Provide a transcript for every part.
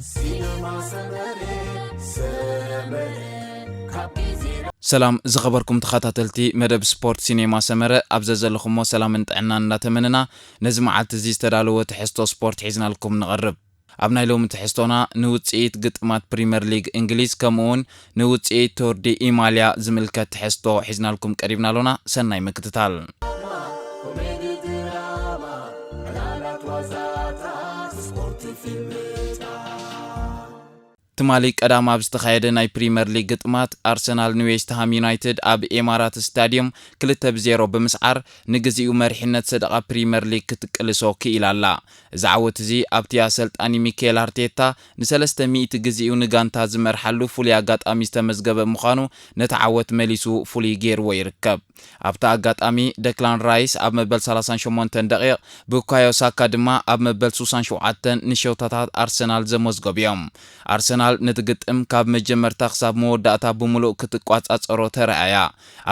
ሲነማ ሰመረ፣ ሰመረ፣ ካብ ግዜ ሰላም ዝኸበርኩም ተኸታተልቲ መደብ ስፖርት ሲኔማ ሰመረ፣ ኣብ ዘዘለኹሞ ሰላምን ጥዕናን እንዳተመነና፣ ነዚ መዓልቲ እዚ ዝተዳለወ ትሕዝቶ ስፖርት ሒዝናልኩም ንቐርብ። ኣብ ናይ ሎሚ ትሕዝቶና ንውጽኢት ግጥማት ፕሪመር ሊግ እንግሊዝ፣ ከምኡ እውን ንውጽኢት ቶር ዲ ኢማልያ ዝምልከት ትሕዝቶ ሒዝናልኩም ቀሪብና ኣሎና። ሰናይ ምክትታል። ትማሊ ቀዳም ኣብ ዝተኻየደ ናይ ፕሪመር ሊግ ግጥማት፣ ኣርሰናል ንዌስትሃም ዩናይትድ ኣብ ኤማራት ስታዲየም ክልተ ብዜሮ ብምስዓር፣ ንግዚኡ መሪሕነት ሰደቓ ፕሪመር ሊግ ክትቅልሶ ክኢላ ኣላ። እዚ ዓወት እዚ ኣብቲ ኣሰልጣኒ ሚካኤል ኣርቴታ ንሰለስተ ሚእቲ ግዚኡ ንጋንታ ዝመርሓሉ ፍሉይ ኣጋጣሚ ዝተመዝገበ ምዃኑ፣ ነቲ ዓወት መሊሱ ፍሉይ ገይርዎ ይርከብ። ኣብቲ ኣጋጣሚ፣ ደክላን ራይስ ኣብ መበል ሰላሳን ሸሞንተን ደቂቕ፣ ቡካዮ ሳካ ድማ ኣብ መበል ሱሳን ሸውዓተን ንሸቶታት ኣርሰናል ዘመዝገቡ እዮም። ኣርሰናል ነቲ ግጥም ካብ መጀመርታ ክሳብ መወዳእታ ብምሉእ ክትቋጻጸሮ ተራእያ።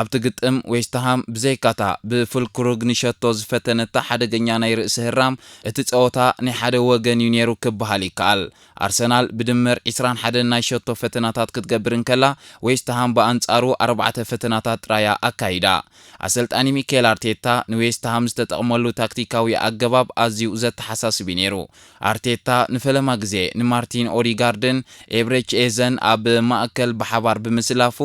ኣብቲ ግጥም፣ ዌስትሃም ብዘይካታ ብፉልክሩግ ንሸቶ ዝፈተነታ ሓደገኛ ናይ ርእሲ ህራም፣ እቲ ጸወታ ናይ ሓደ ወገን እዩ ነይሩ ክበሃል ይከኣል። ኣርሰናል ብድምር ዕስራን ሓደን ናይ ሸቶ ፈተናታት ክትገብር እንከላ፣ ዌስትሃም ብኣንጻሩ ኣርባዕተ ፈተናታት ጥራያ ኣካይዳ። ኣሰልጣኒ ሚካኤል ኣርቴታ ንዌስትሃም ዝተጠቕመሉ ታክቲካዊ ኣገባብ ኣዝዩ ዘተሓሳስብ እዩ ነይሩ። ኣርቴታ ንፈለማ ግዜ ንማርቲን ኦዲጋርድን ኤብሬች ኤዘን ኣብ ማእከል ብሓባር ብምስላፉ፣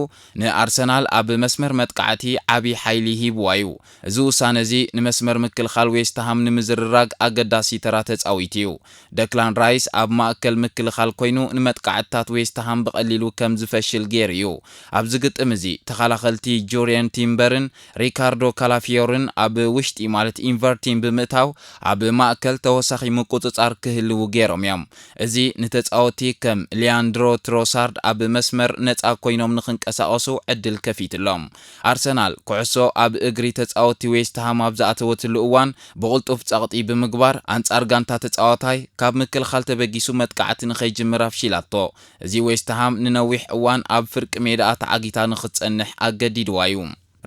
ንኣርሰናል ኣብ መስመር መጥቃዕቲ ዓቢ ሓይሊ ሂብዋ እዩ። እዚ ውሳነ እዚ ንመስመር ምክልኻል ዌስትሃም ንምዝርራግ ኣገዳሲ ተራ ተጻዊቱ እዩ። ደክላን ራይስ ኣብ ማእከል ምክልኻል ኮይኑ ንመጥቃዕትታት ዌስትሃም ብቐሊሉ ከም ዝፈሽል ገይሩ እዩ። ኣብዚ ግጥም እዚ፣ ተኸላኸልቲ ጆርየን ቲምበርን ሪካርዶ ካላፊዮርን ኣብ ውሽጢ፣ ማለት ኢንቨርቲን ብምእታው፣ ኣብ ማእከል ተወሳኺ ምቁጽጻር ክህልዉ ገይሮም እዮም። እዚ ንተጻወትቲ ከም ሊያንድሮ ትሮሳርድ ኣብ መስመር ነጻ ኮይኖም ንኽንቀሳቐሱ ዕድል ከፊትሎም። ኣርሰናል ኩዕሶ ኣብ እግሪ ተጻወትቲ ዌስትሃም ኣብ ዝኣተወትሉ እዋን፣ ብቕልጡፍ ጸቕጢ ብምግባር፣ ኣንጻር ጋንታ ተጻዋታይ ካብ ምክልኻል ተበጊሱ መጥቃዕቲ ንኸይጅምር ኣፍሺላቶ። እዚ ዌስትሃም ንነዊሕ እዋን ኣብ ፍርቂ ሜዳኣ ተዓጊታ ንኽትጸንሕ ኣገዲድዋ እዩ።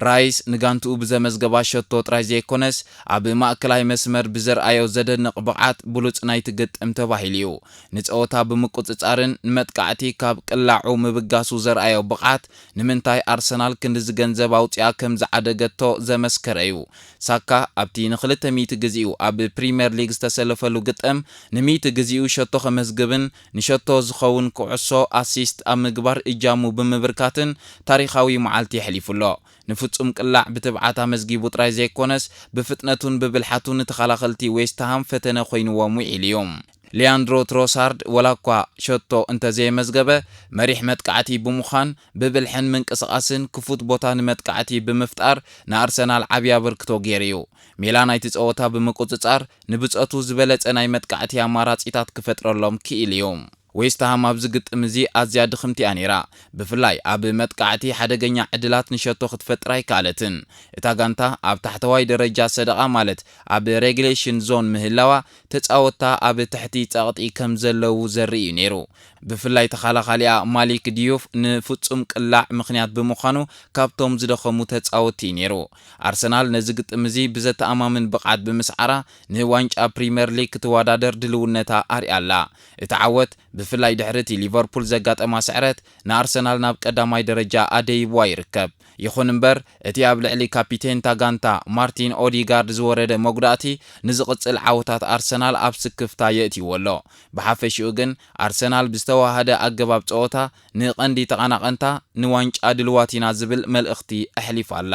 ራይስ ንጋንትኡ ብዘመዝገባ ሸቶ ጥራይ ዘይኮነስ፣ ኣብ ማእከላይ መስመር ብዘርኣዮ ዘደንቕ ብቕዓት ብሉጽ ናይቲ ግጥም ተባሂሉ እዩ። ንጸወታ ብምቁጽጻርን ንመጥቃዕቲ ካብ ቅላዑ ምብጋሱ ዘርኣዮ ብቕዓት፣ ንምንታይ ኣርሰናል ክንድዚ ገንዘብ ኣውጺኣ ከም ዝዓደገቶ ዘመስከረ እዩ። ሳካ ኣብቲ ንኽልተ ሚእቲ ግዚኡ ኣብ ፕሪምየር ሊግ ዝተሰለፈሉ ግጥም፣ ንሚእቲ ግዚኡ ሸቶ ከመዝግብን ንሸቶ ዝኸውን ኩዕሶ ኣሲስት ኣብ ምግባር እጃሙ ብምብርካትን ታሪኻዊ መዓልቲ የሕሊፉ ኣሎ። ንፍጹም ቅላዕ ብትብዓት ኣመዝጊቡ ጥራይ ዘይኮነስ፣ ብፍጥነቱን ብብልሓቱን ንተኸላኸልቲ ዌስትሃም ፈተነ ኮይንዎም ውዒሉ እዩ። ሊያንድሮ ትሮሳርድ፣ ወላ እኳ ሸቶ እንተዘየመዝገበ፣ መሪሕ መጥቃዕቲ ብምዃን፣ ብብልሕን ምንቅስቓስን ክፉት ቦታ ንመጥቃዕቲ ብምፍጣር ንኣርሰናል ዓቢ ኣበርክቶ ገይሩ እዩ። ሜላ ናይቲ ጸወታ ብምቁጽጻር፣ ንብጸቱ ዝበለጸ ናይ መጥቃዕቲ ኣማራጺታት ክፈጥረሎም ክኢሉ እዩ። ዌስትሃም ኣብዚ ግጥም እዚ ኣዝያ ድኽምቲ እያ ነይራ። ብፍላይ ኣብ መጥቃዕቲ ሓደገኛ ዕድላት ንሸቶ ክትፈጥር ኣይከኣለትን። እታ ጋንታ ኣብ ታሕተዋይ ደረጃ ሰደቓ፣ ማለት ኣብ ሬጉሌሽን ዞን ምህላዋ፣ ተጻወትታ ኣብ ትሕቲ ጸቕጢ ከም ዘለዉ ዘርኢ እዩ ነይሩ። ብፍላይ ተኸላኻሊኣ ማሊክ ዲዩፍ ንፍጹም ቅላዕ ምኽንያት ብምዃኑ፣ ካብቶም ዝደኸሙ ተጻወትቲ እዩ ነይሩ። ኣርሰናል ነዚ ግጥም እዚ ብዘተኣማምን ብቕዓት ብምስዓራ፣ ንዋንጫ ፕሪምየር ሊግ ክትወዳደር ድልውነታ ኣርያ ኣላ። እቲ ዓወት፣ ብፍላይ ድሕሪ እቲ ሊቨርፑል ዘጋጠማ ስዕረት፣ ንኣርሰናል ናብ ቀዳማይ ደረጃ ኣደይብዋ ይርከብ። ይኹን እምበር፣ እቲ ኣብ ልዕሊ ካፒቴንታ ጋንታ ማርቲን ኦዲጋርድ ዝወረደ መጉዳእቲ፣ ንዝቕጽል ዓወታት ኣርሰናል ኣብ ስክፍታ የእትይዎ ኣሎ። ብሓፈሽኡ ግን፣ ኣርሰናል ብዝተዋሃደ ኣገባብ ጸወታ፣ ንቐንዲ ተቐናቐንታ፣ ንዋንጫ ድልዋት ኢና ዝብል መልእኽቲ ኣሕሊፋ ኣላ።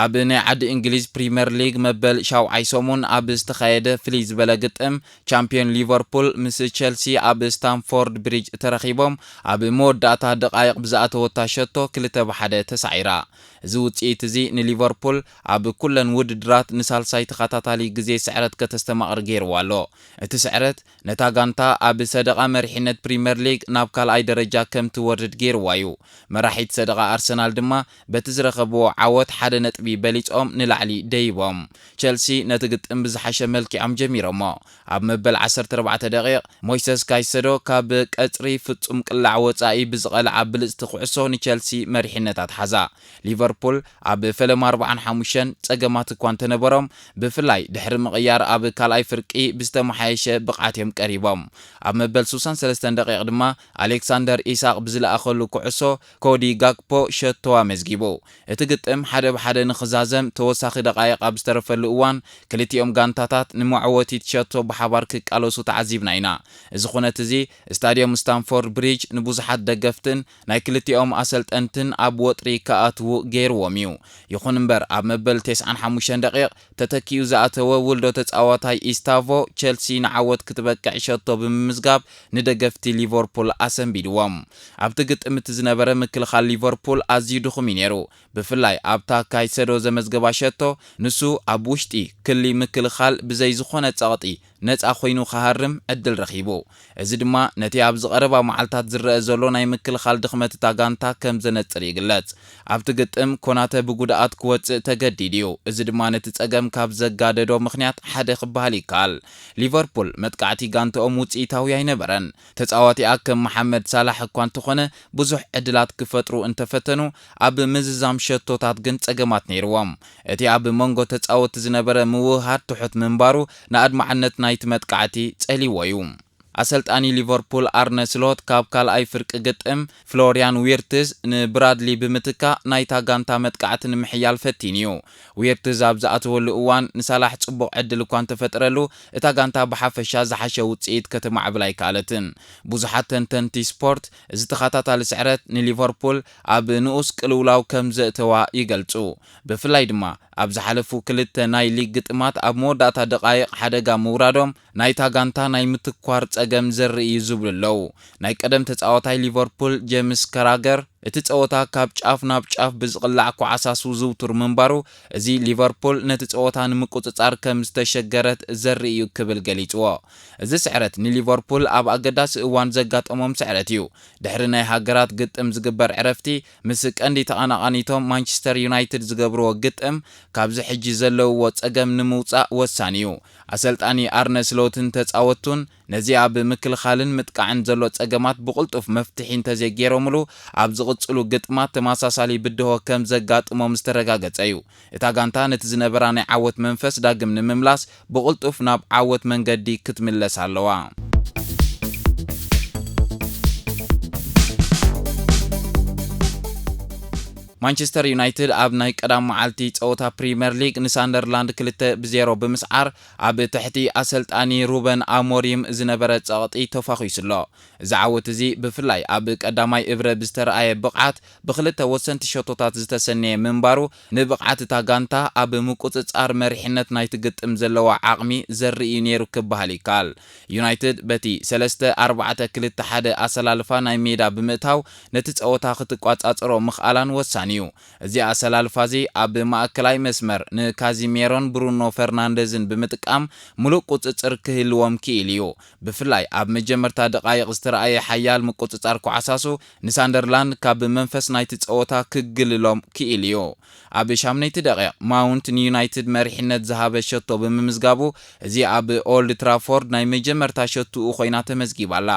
ኣብ ናይ ዓዲ እንግሊዝ ፕሪምየር ሊግ መበል ሻውዓይ ሰሙን ኣብ ዝተኻየደ ፍልይ ዝበለ ግጥም፣ ቻምፒዮን ሊቨርፑል ምስ ቸልሲ ኣብ ስታምፎርድ ብሪጅ ተረኺቦም፣ ኣብ መወዳእታ ደቓይቕ ብዝኣተወታ ሸቶ ክልተ ብሓደ ተሳዒራ። እዚ ውጽኢት እዚ ንሊቨርፑል ኣብ ኩለን ውድድራት ንሳልሳይ ተኸታታሊ ግዜ ስዕረት ከተስተማቕር ገይርዋ ኣሎ። እቲ ስዕረት ነታ ጋንታ ኣብ ሰደቓ መሪሕነት ፕሪምየር ሊግ ናብ ካልኣይ ደረጃ ከም ትወርድ ገይርዋ እዩ። መራሒት ሰደቓ ኣርሰናል ድማ በቲ ዝረኸብዎ ዓወት ሓደ ነጥቢ ነጥቢ በሊጾም ንላዕሊ ደይቦም። ቸልሲ ነቲ ግጥም ብዝሓሸ መልኪዖም ጀሚሮሞ። ኣብ መበል ዓሰርተ ኣርባዕተ ደቂቕ ሞይሰስ ካይሰዶ ካብ ቀጽሪ ፍጹም ቅላዕ ወጻኢ ብዝቐልዓ ብልጽቲ ኩዕሶ ንቸልሲ መሪሕነት ኣትሓዛ። ሊቨርፑል ኣብ ፈለማ ኣርብዓን ሓሙሽተን ጸገማት እኳ እንተነበሮም፣ ብፍላይ ድሕሪ ምቕያር ኣብ ካልኣይ ፍርቂ ብዝተመሓየሸ ብቕዓት እዮም ቀሪቦም። ኣብ መበል ስሳን ሰለስተን ደቂቕ ድማ ኣሌክሳንደር ኢሳቕ ብዝለኣኸሉ ኩዕሶ ኮዲ ጋክፖ ሸቶ ኣመዝጊቡ። እቲ ግጥም ሓደ ብሓደ ንኽዛዘም ተወሳኺ ደቓይቕ ኣብ ዝተረፈሉ እዋን፣ ክልቲኦም ጋንታታት ንመዕወቲት ሸቶ ብሓባር ክቃለሱ ተዓዚብና ኢና። እዚ ኩነት እዚ፣ ስታድዮም ስታንፎርድ ብሪጅ ንብዙሓት ደገፍትን ናይ ክልቲኦም ኣሰልጠንትን ኣብ ወጥሪ ክኣትዉ ገይርዎም እዩ። ይኹን እምበር፣ ኣብ መበል ተስዓን ሓሙሽተን ደቂቕ ተተኪኡ ዝኣተወ ውልዶ ተጻዋታይ ኢስታቮ፣ ቸልሲ ንዓወት ክትበቅዕ ሸቶ ብምምዝጋብ ንደገፍቲ ሊቨርፑል ኣሰንቢድዎም። ኣብቲ ግጥም እቲ ዝነበረ ምክልኻል ሊቨርፑል ኣዝዩ ድኹም እዩ ነይሩ። ብፍላይ ኣብታ ካይሰዶ ዘመዝገባ ሸቶ፣ ንሱ ኣብ ውሽጢ ክሊ ምክልኻል ብዘይ ዝኾነ ጸቕጢ ነጻ ኮይኑ ክሃርም ዕድል ረኺቡ። እዚ ድማ ነቲ ኣብዚ ቀረባ መዓልታት ዝረአ ዘሎ ናይ ምክልኻል ድኽመት እታ ጋንታ ከም ዘነጽር ይግለጽ። ኣብቲ ግጥም ኮናተ ብጉድኣት ክወጽእ ተገዲዱ እዩ። እዚ ድማ ነቲ ጸገም ካብ ዘጋደዶ ምኽንያት ሓደ ክበሃል ይከኣል። ሊቨርፑል መጥቃዕቲ ጋንትኦም ውጽኢታዊ ኣይነበረን። ተጻዋቲኣ ከም መሓመድ ሳላሕ እኳ እንተኾነ ብዙሕ ዕድላት ክፈጥሩ እንተፈተኑ፣ ኣብ ምዝዛም ሸቶታት ግን ጸገማት ነይርዎም። እቲ ኣብ መንጎ ተጻወትቲ ዝነበረ ምውህሃድ ትሑት ምንባሩ ንኣድማዕነት ናይቲ መጥቃዕቲ ጸልይዎ እዩ። ኣሰልጣኒ ሊቨርፑል ኣርነ ስሎት ካብ ካልኣይ ፍርቂ ግጥም ፍሎሪያን ዊርትዝ ንብራድሊ ብምትካእ ናይታ ጋንታ መጥቃዕቲ ንምሕያል ፈቲኑ እዩ። ዊርትዝ ኣብ ዝኣተወሉ እዋን ንሳላሕ ጽቡቕ ዕድል እኳ እንተፈጠረሉ፣ እታ ጋንታ ብሓፈሻ ዝሓሸ ውጽኢት ከተማዕብል ኣይከኣለትን። ብዙሓት ተንተንቲ ስፖርት፣ እዚ ተኸታታሊ ስዕረት ንሊቨርፑል ኣብ ንኡስ ቅልውላው ከም ዘእተዋ ይገልጹ። ብፍላይ ድማ ኣብ ዝሓለፉ ክልተ ናይ ሊግ ግጥማት ኣብ መወዳእታ ደቓይቕ ሓደጋ ምውራዶም ናይታ ጋንታ ናይ ምትኳር ጸገም ዘርኢ እዩ ዝብሉ ኣለዉ። ናይ ቀደም ተጻዋታይ ሊቨርፑል ጄምስ ከራገር፣ እቲ ጸወታ ካብ ጫፍ ናብ ጫፍ ብዝቕላዕ ኮዓሳሱ ዝውቱር ምንባሩ፣ እዚ ሊቨርፑል ነቲ ጸወታ ንምቁጽጻር ከም ዝተሸገረት ዘርኢ እዩ ክብል ገሊጽዎ። እዚ ስዕረት ንሊቨርፑል ኣብ ኣገዳሲ እዋን ዘጋጠሞም ስዕረት እዩ። ድሕሪ ናይ ሃገራት ግጥም ዝግበር ዕረፍቲ፣ ምስ ቀንዲ ተቐናቓኒቶም ማንቸስተር ዩናይትድ ዝገብርዎ ግጥም፣ ካብዚ ሕጂ ዘለውዎ ጸገም ንምውጻእ ወሳኒ እዩ። ኣሰልጣኒ ኣርነ ስሎትን ተጻወትቱን ነዚ ኣብ ምክልኻልን ምጥቃዕን ዘሎ ጸገማት ብቕልጡፍ መፍትሒ እንተዘይገይሮምሉ፣ ኣብ ዝቕጽሉ ግጥማት ተመሳሳሊ ብድሆ ከም ዘጋጥሞም ዝተረጋገጸ እዩ። እታ ጋንታ ነቲ ዝነበራ ናይ ዓወት መንፈስ ዳግም ንምምላስ ብቕልጡፍ ናብ ዓወት መንገዲ ክትምለስ ኣለዋ። ማንቸስተር ዩናይትድ ኣብ ናይ ቀዳም መዓልቲ ጸወታ ፕሪምየር ሊግ ንሳንደርላንድ ክልተ ብዜሮ ብምስዓር፣ ኣብ ትሕቲ ኣሰልጣኒ ሩበን ኣሞሪም ዝነበረ ጸቕጢ ተፋኺሱ ኣሎ። እዚ ዓወት እዚ ብፍላይ ኣብ ቀዳማይ እብረ ብዝተረኣየ ብቕዓት ብክልተ ወሰንቲ ሸቶታት ዝተሰነየ ምንባሩ፣ ንብቕዓት እታ ጋንታ ኣብ ምቁጽጻር መሪሕነት ናይቲ ግጥም ዘለዋ ዓቕሚ ዘርኢ እዩ ነይሩ ክበሃል ይከኣል። ዩናይትድ በቲ ሰለስተ ኣርባዕተ ክልተ ሓደ ኣሰላልፋ ናይ ሜዳ ብምእታው ነቲ ጸወታ ክትቋጻጸሮ ምኽኣላን ወሳኒ እዩ። እዚ ኣሰላልፋ እዚ ኣብ ማእከላይ መስመር ንካዚሜሮን ብሩኖ ፈርናንደዝን ብምጥቃም ምሉእ ቁጽጽር ክህልዎም ክኢሉ እዩ። ብፍላይ ኣብ መጀመርታ ደቓይቕ ዝተረኣየ ሓያል ምቁጽጻር ኮዓሳሱ ንሳንደርላንድ ካብ መንፈስ ናይቲ ጸወታ ክግልሎም ክኢሉ እዩ። ኣብ ሻምነይቲ ደቂቕ ማውንት ንዩናይትድ መሪሕነት ዝሃበ ሸቶ ብምምዝጋቡ፣ እዚ ኣብ ኦልድ ትራፎርድ ናይ መጀመርታ ሸቶኡ ኮይና ተመዝጊባ ኣላ።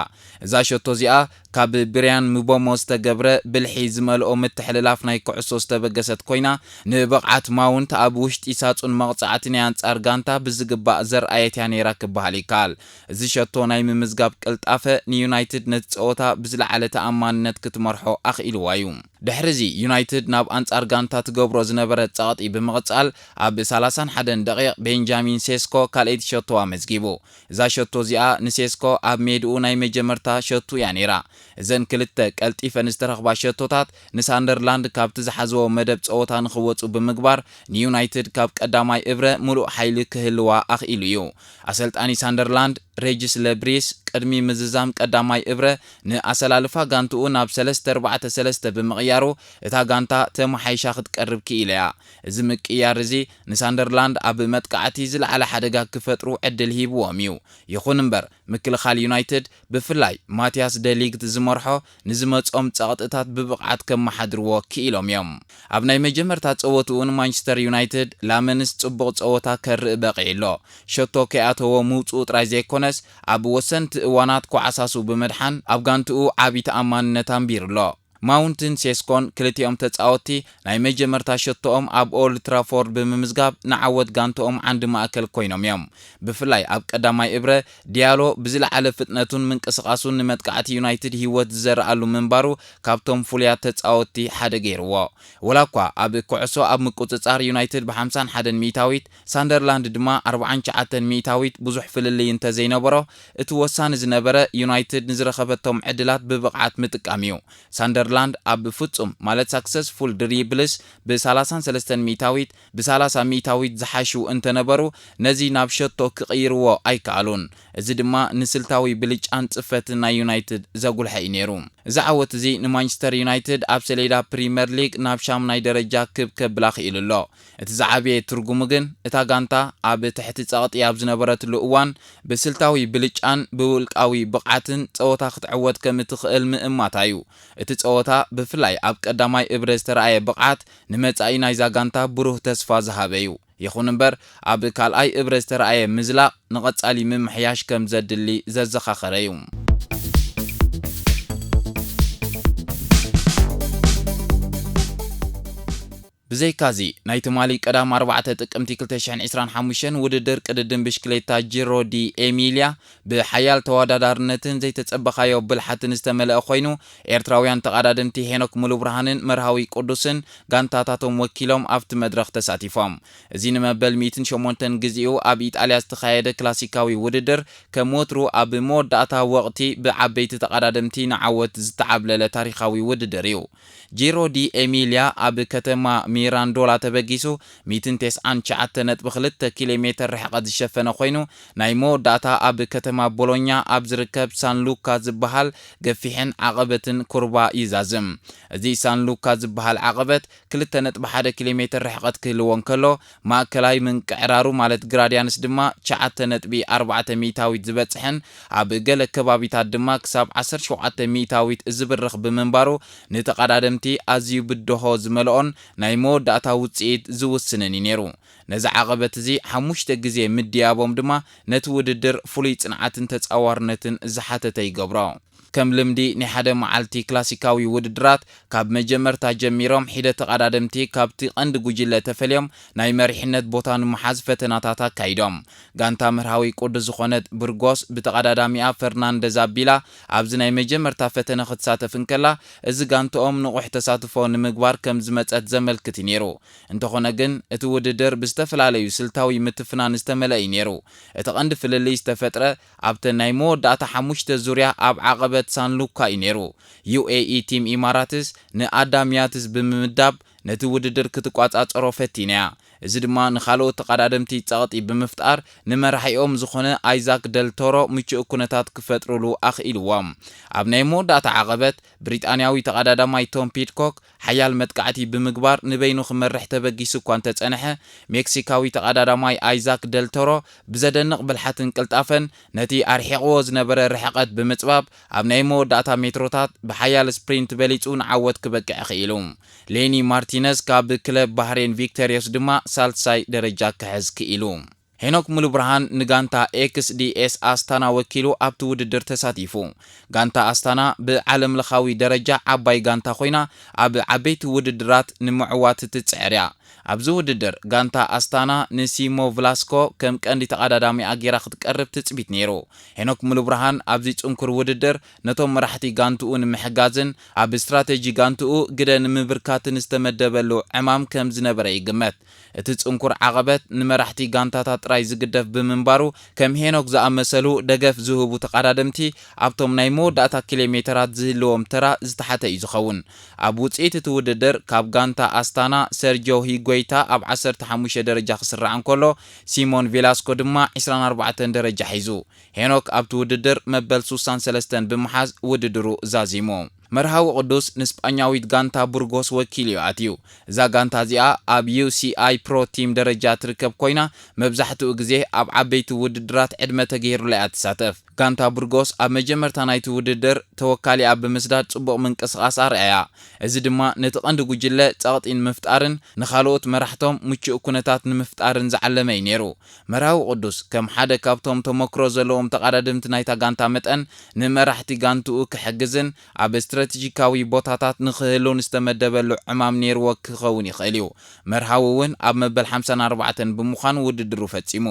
እዛ ሸቶ እዚኣ ካብ ብርያን ምቦሞ ዝተገብረ ብልሒ ዝመልኦ ምትሕልላፍ ናይ ኩዕሶ ዝተበገሰት ኮይና፣ ንብቕዓት ማውንት ኣብ ውሽጢ ሳጹን መቕጻዕቲ ናይ ኣንጻር ጋንታ ብዝግባእ ዘርኣየት እያ ነይራ ክበሃል ይከኣል። እዚ ሸቶ ናይ ምምዝጋብ ቅልጣፈ ንዩናይትድ ነቲ ጸወታ ብዝለዓለ ተኣማንነት ክትመርሖ ኣኽኢልዋ እዩ። ድሕሪዚ ዩናይትድ ናብ ኣንጻር ጋንታ ትገብሮ ዝነበረ ጸቕጢ ብምቕጻል፣ ኣብ ሰላሳን ሓደን ደቂቕ ቤንጃሚን ሴስኮ ካልኣይቲ ሸቶ ኣመዝጊቡ። እዛ ሸቶ እዚኣ ንሴስኮ ኣብ ሜድኡ ናይ መጀመርታ ሸቱ እያ ነይራ። እዘን ክልተ ቀልጢፈን ዝተረኽባ ሸቶታት ንሳንደርላንድ ካብቲ ዝሓዝዎ መደብ ጸወታ ንኽወጹ ብምግባር፣ ንዩናይትድ ካብ ቀዳማይ እብረ ምሉእ ሓይሊ ክህልዋ ኣኽኢሉ እዩ። ኣሰልጣኒ ሳንደርላንድ ሬጅስ ለብሪስ ቅድሚ ምዝዛም ቀዳማይ እብረ ንኣሰላልፋ ጋንትኡ ናብ ሰለስተ ኣርባዕተ ሰለስተ ብምቕያሩ፣ እታ ጋንታ ተመሓይሻ ክትቀርብ ክኢላ እያ። እዚ ምቅያር እዚ ንሳንደርላንድ ኣብ መጥቃዕቲ ዝለዓለ ሓደጋ ክፈጥሩ ዕድል ሂብዎም እዩ። ይኹን እምበር፣ ምክልኻል ዩናይትድ፣ ብፍላይ ማቲያስ ደሊግት ዝመርሖ፣ ንዝመጾም ጸቕጥታት ብብቕዓት ከመሓድርዎ ክኢሎም እዮም። ኣብ ናይ መጀመርታ ጸወትኡ ንማንቸስተር ዩናይትድ፣ ላመንስ ጽቡቕ ጸወታ ከርኢ በቒዑ ኣሎ። ሸቶ ከይኣተዎ ምውጽኡ ጥራይ ዘይኮነስ፣ ኣብ ወሰንቲ እዋናት ኮዓሳሱ ብምድሓን ኣብ ጋንትኡ ዓቢ ተኣማንነት ኣንቢሩ ኣሎ። ማውንትን ሴስኮን ክልቲኦም ተጻወትቲ ናይ መጀመርታ ሸቶኦም ኣብ ኦልድ ትራፎርድ ብምምዝጋብ ንዓወት ጋንትኦም ዓንዲ ማእከል ኮይኖም እዮም። ብፍላይ ኣብ ቀዳማይ እብረ ዲያሎ ብዝለዓለ ፍጥነቱን ምንቅስቓሱን ንመጥቃዕቲ ዩናይትድ ህይወት ዝዘርኣሉ ምንባሩ ካብቶም ፍሉያት ተጻወትቲ ሓደ ገይርዎ። ወላ እኳ ኣብ ኩዕሶ ኣብ ምቁጽጻር ዩናይትድ ብ51 ሚእታዊት፣ ሳንደርላንድ ድማ ኣርባዓን ትሽዓተን ሚእታዊት ብዙሕ ፍልልይ እንተዘይነበሮ፣ እቲ ወሳኒ ዝነበረ ዩናይትድ ንዝረኸበቶም ዕድላት ብብቕዓት ምጥቃም እዩ። ሳንደርላንድ ኣብ ፍጹም ማለት ሳክሰስፉል ድሪብልስ ብ33 ሚእታዊት፣ ብ30 ሚእታዊት ዝሓሽው እንተነበሩ፣ ነዚ ናብ ሸቶ ክቕይርዎ ኣይከኣሉን። እዚ ድማ ንስልታዊ ብልጫን ጽፈትን ናይ ዩናይትድ ዘጉልሐ እዩ ነይሩ። እዚ ዓወት እዚ ንማንቸስተር ዩናይትድ ኣብ ሰሌዳ ፕሪመር ሊግ ናብ ሻምናይ ደረጃ ክብ ከብላ ክኢሉ ኣሎ። እቲ ዝዓበየ ትርጉሙ ግን፣ እታ ጋንታ ኣብ ትሕቲ ጸቕጢ ኣብ ዝነበረትሉ እዋን፣ ብስልታዊ ብልጫን ብውልቃዊ ብቕዓትን ጸወታ ክትዕወት ከም እትኽእል ምእማታ እዩ። እቲ ጸወታ፣ ብፍላይ ኣብ ቀዳማይ እብረ ዝተረኣየ ብቕዓት፣ ንመጻኢ ናይዛ ጋንታ ብሩህ ተስፋ ዝሃበ እዩ። ይኹን እምበር፣ ኣብ ካልኣይ እብረ ዝተረኣየ ምዝላቕ ንቐጻሊ ምምሕያሽ ከም ዘድሊ ዘዘኻኸረ እዩ። ብዘይካዚ፣ ናይ ትማሊ ቀዳም ኣርባዕተ ጥቅምቲ ክልተ ሽሕን ዕስራን ሓሙሽተን ውድድር ቅድድም ብሽክሌታ ጂሮ ዲ ኤሚልያ ብሓያል ተወዳዳርነትን ዘይተጸበኻዮ ብልሓትን ዝተመልአ ኮይኑ፣ ኤርትራውያን ተቐዳደምቲ ሄኖክ ሙሉብርሃንን መርሃዊ ቅዱስን ጋንታታቶም ወኪሎም ኣብቲ መድረኽ ተሳቲፎም። እዚ ንመበል ሚእትን ሸሞንተን ግዜኡ ኣብ ኢጣልያ ዝተኻየደ ክላሲካዊ ውድድር፣ ከም ወትሩ ኣብ መወዳእታ ወቕቲ ብዓበይቲ ተቐዳደምቲ ንዓወት ዝተዓብለለ ታሪኻዊ ውድድር እዩ። ጂሮ ዲ ኤሚልያ ኣብ ከተማ ሚራንዶላ ተበጊሱ፣ ሚእትን ተስዓን ትሽዓተ ነጥቢ ክልተ ኪሎ ሜተር ርሕቐት ዝሸፈነ ኮይኑ፣ ናይ መወዳእታ ኣብ ከተማ ቦሎኛ ኣብ ዝርከብ ሳን ሉካ ዝበሃል ገፊሕን ዓቐበትን ኩርባ ይዛዝም። እዚ ሳን ሉካ ዝበሃል ዓቐበት ክልተ ነጥቢ ሓደ ኪሎ ሜተር ርሕቐት ክህልዎ እንከሎ፣ ማእከላይ ምንቅዕራሩ ማለት ግራድያንስ ድማ ትሽዓተ ነጥቢ ኣርባዕተ ሚእታዊት ዝበጽሕን ኣብ ገለ ከባቢታት ድማ ክሳብ ዓሰርተ ሸውዓተ ሚእታዊት ዝብርኽ ብምንባሩ፣ ንተቐዳደምቲ ኣዝዩ ብድሆ ዝመልኦን ናይ መወዳእታ ውጽኢት ዝውስንን እዩ ነይሩ። ነዚ ዓቐበት እዚ ሓሙሽተ ግዜ ምድያቦም ድማ ነቲ ውድድር ፍሉይ ጽንዓትን ተጻዋርነትን ዝሓተተ ይገብሮ። ከም ልምዲ ናይ ሓደ መዓልቲ ክላሲካዊ ውድድራት፣ ካብ መጀመርታ ጀሚሮም ሒደት ተቐዳደምቲ ካብቲ ቀንዲ ጉጅለ ተፈልዮም ናይ መሪሕነት ቦታ ንምሓዝ ፈተናታት ኣካይዶም። ጋንታ መርሃዊ ቅዱስ ዝኾነት ብርጎስ ብተቐዳዳሚኣ ፈርናንደዝ ኣቢላ ኣብዚ ናይ መጀመርታ ፈተነ ክትሳተፍ እንከላ፣ እዚ ጋንትኦም ንቑሕ ተሳትፎ ንምግባር ከም ዝመጸት ዘመልክት እዩ ነይሩ። እንተኾነ ግን፣ እቲ ውድድር ብዝተፈላለዩ ስልታዊ ምትፍናን ዝተመልአ እዩ ነይሩ። እቲ ቀንዲ ፍልልይ ዝተፈጥረ ኣብተን ናይ መወዳእታ ሓሙሽተ ዙርያ ኣብ ዓቐበት ሳን ሉካ እዩ ነይሩ። ዩ ኤ ኢ ቲም ኢማራትስ ንኣዳም ያትስ ብምምዳብ ነቲ ውድድር ክትቋጻጸሮ ፈቲና እያ። እዚ ድማ ንኻልኦት ተቐዳደምቲ ጸቕጢ ብምፍጣር ንመራሒኦም ዝኾነ ኣይዛክ ደል ቶሮ ምቹእ ኩነታት ክፈጥሩሉ ኣኽኢልዎም። ኣብ ናይ መወዳእታ ዓቐበት ብሪጣንያዊ ተቐዳዳማይ ቶም ፒድኮክ ሓያል መጥቃዕቲ ብምግባር ንበይኑ ክመርሕ ተበጊሱ እኳ እንተጸንሐ፣ ሜክሲካዊ ተቐዳዳማይ ኣይዛክ ደል ቶሮ ብዘደንቕ ብልሓትን ቅልጣፈን ነቲ ኣርሒቕዎ ዝነበረ ርሕቐት ብምጽባብ ኣብ ናይ መወዳእታ ሜትሮታት ብሓያል ስፕሪንት በሊጹ ንዓወት ክበቅዕ ክኢሉ። ሌኒ ማርቲነዝ ካብ ክለብ ባህሬን ቪክተሪዮስ ድማ ሳልሳይ ደረጃ ክሕዝ ክኢሉ። ሄኖክ ሙሉብርሃን ንጋንታ ኤክስ ዲ ኤስ ኣስታና ወኪሉ ኣብቲ ውድድር ተሳቲፉ። ጋንታ ኣስታና ብዓለምለኻዊ ደረጃ ዓባይ ጋንታ ኮይና ኣብ ዓበይቲ ውድድራት ንምዕዋት ትጽዕር እያ። ኣብዚ ውድድር ጋንታ ኣስታና ንሲሞ ቭላስኮ ከም ቀንዲ ተቐዳዳሚኣ ጌራ ክትቀርብ ትጽቢት ነይሩ። ሄኖክ ሙሉብርሃን ኣብዚ ጽንኩር ውድድር ነቶም መራሕቲ ጋንትኡ ንምሕጋዝን ኣብ ስትራተጂ ጋንትኡ ግደ ንምብርካትን ዝተመደበሉ ዕማም ከም ዝነበረ ይግመት። እቲ ጽንኩር ዓቐበት ንመራሕቲ ጋንታታት ጥራይ ዝግደፍ ብምንባሩ፣ ከም ሄኖክ ዝኣመሰሉ ደገፍ ዝህቡ ተቐዳደምቲ ኣብቶም ናይ መወዳእታ ኪሎ ሜተራት ዝህልዎም ተራ ዝተሓተ እዩ ዝኸውን። ኣብ ውጽኢት እቲ ውድድር ካብ ጋንታ ኣስታና ሰርጆ ሂጎይታ ኣብ ዓሰርተ ሓሙሽተ ደረጃ ክስራዕ እንከሎ፣ ሲሞን ቬላስኮ ድማ ዕስራን ኣርባዕተን ደረጃ ሒዙ። ሄኖክ ኣብቲ ውድድር መበል ሱሳን ሰለስተን ብምሓዝ ውድድሩ ዛዚሙ። መርሃዊ ቅዱስ ንስጳኛዊት ጋንታ ቡርጎስ ወኪሉ እዩ ኣትዩ። እዛ ጋንታ እዚኣ ኣብ ዩ ሲ ኣይ ፕሮ ቲም ደረጃ ትርከብ ኮይና፣ መብዛሕትኡ ግዜ ኣብ ዓበይቲ ውድድራት ዕድመ ተገይሩላ እያ ትሳተፍ። ጋንታ ቡርጎስ ኣብ መጀመርታ ናይቲ ውድድር ተወካሊኣ ብምስዳድ ጽቡቕ ምንቅስቓስ ኣርኣያ። እዚ ድማ ነቲ ቀንዲ ጉጅለ ጸቕጢ ንምፍጣርን ንኻልኦት መራሕቶም ምቹእ ኩነታት ንምፍጣርን ዝዓለመ እዩ ነይሩ። መርሃዊ ቅዱስ ከም ሓደ ካብቶም ተመክሮ ዘለዎም ተቐዳደምቲ ናይታ ጋንታ መጠን፣ ንመራሕቲ ጋንትኡ ክሕግዝን ኣብ ስትራቴጂካዊ ቦታታት ንኽህሉን ዝተመደበሉ ዕማም ነይርዎ ክኸውን ይኽእል እዩ። መርሃዊ እውን ኣብ መበል ሓምሳን ኣርባዕተን ብምዃን ውድድሩ ፈጺሙ፣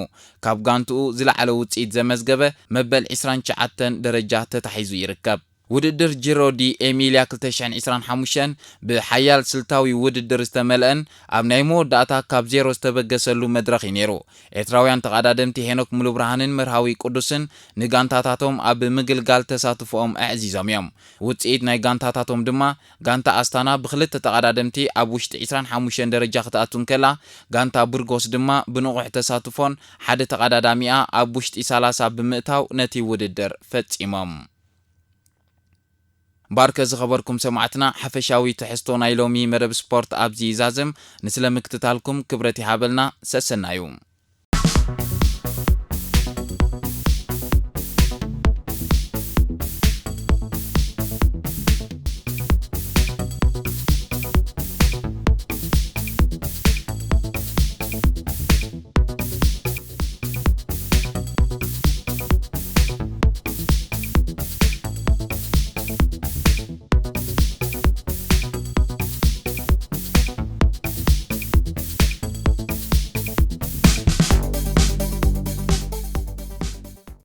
ካብ ጋንትኡ ዝለዓለ ውጽኢት ዘመዝገበ መበል ዕስራን ትሽዓተን ደረጃ ተታሒዙ ይርከብ። ውድድር ጂሮ ዲ ኤሚልያ ክልተ ሽሕን ዕስራን ሓሙሽተን ብሓያል ስልታዊ ውድድር ዝተመልአን ኣብ ናይ መወዳእታ ካብ ዜሮ ዝተበገሰሉ መድረኽ እዩ ነይሩ። ኤርትራውያን ተቐዳደምቲ ሄኖክ ሙሉብርሃንን መርሃዊ ቅዱስን ንጋንታታቶም ኣብ ምግልጋል ተሳትፎኦም ኣዕዚዞም እዮም። ውጽኢት ናይ ጋንታታቶም ድማ ጋንታ ኣስታና ብክልተ ተቐዳደምቲ ኣብ ውሽጢ ዕስራን ሓሙሽተን ደረጃ ክትኣቱ እንከላ፣ ጋንታ ቡርጎስ ድማ ብንቑሕ ተሳትፎን ሓደ ተቐዳዳሚኣ ኣብ ውሽጢ ሰላሳ ብምእታው ነቲ ውድድር ፈጺሞም። ባርከ ዝኸበርኩም ሰማዕትና፣ ሓፈሻዊ ትሕዝቶ ናይ ሎሚ መደብ ስፖርት ኣብዚ ይዛዝም። ንስለ ምክትታልኩም ክብረት ይሃበልና። ሰሰናዩ።